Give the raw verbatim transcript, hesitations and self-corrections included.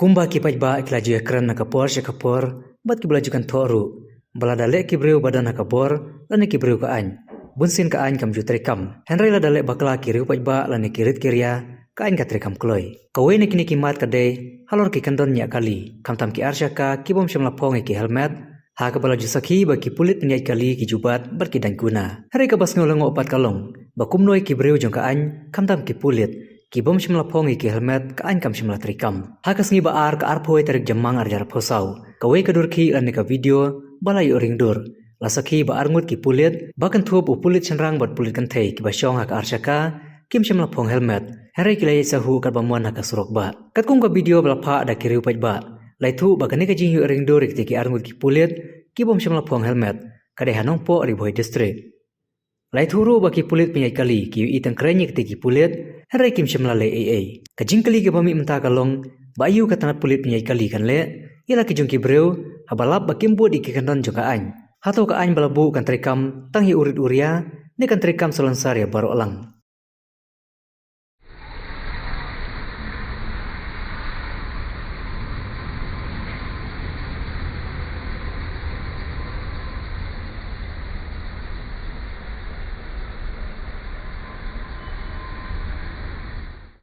Kumba ki paidbah ki la ju ïakren na ka por sha ka por bad kiba la ju kynthoh ruh ba lada leh ki briew ba don ha ka bor lane ki briew ka aiñ, bunsien ka aiñ kam ju treikam. Hynrei lada leh bakla ki riew paidbah lane ki rit ki ria, ka aiñ ka treikam kloi. Kawei na kine ki mat ka dei halor ki kyndon ñiah kali, khamtam ki ar shaka ki bym shym la phong ïa ki helmet, ha kaba la ju sakhi ba ki pulit pynïaid kali ki ju bat bad ki daiñ kuna. Hynrei kaba sngew lyngngoh pat ka long ba kumno ïa ki briew jong ka aiñ, khamtam ki pulit, ki bym shym la phong ïa ki helmet, ka aiñ kam shym la treikam. Ha ka sngi ba ar, ka arphew tarik Jymmang arhajar arphew saw, kawei ka dur khih lane ka video ba la ïoh ring dur la sakhi ba arngut ki pulit, ba kynthup u pulit shynrang bad pulit kynthei kiba shong ha ka ar shaka, kim shym la phong helmet, hynrei ki la ïaid sahuh katba mon ha ka surok bah. Katkum ka video ba la phah da ki riew paidbah, la ïathuh ba kane ka jingïoh ring dur ïa kitei ki arngut ki pulit ki bym shym la phong helmet ka dei ha Nongpoh, Ri Bhoi District. La ïathuh ruh ba ki pulit pynïaid kali ki ïohi tyngkreiñ ïa kitei ki pulit, hynrei kim shym la leh ei ei. Ka jingkylli kaba mih mynta ka long ba aïu ka tnat pulit pynïaid kali kan leh ïa la ki jong ki briew haba lap ba kim bud ïa ki kyndon jong ka aiñ. Hato ka aiñ ba la buh kan treikam tang ïa u rit u ria, ne kan treikam salonsar ïa baroh lang?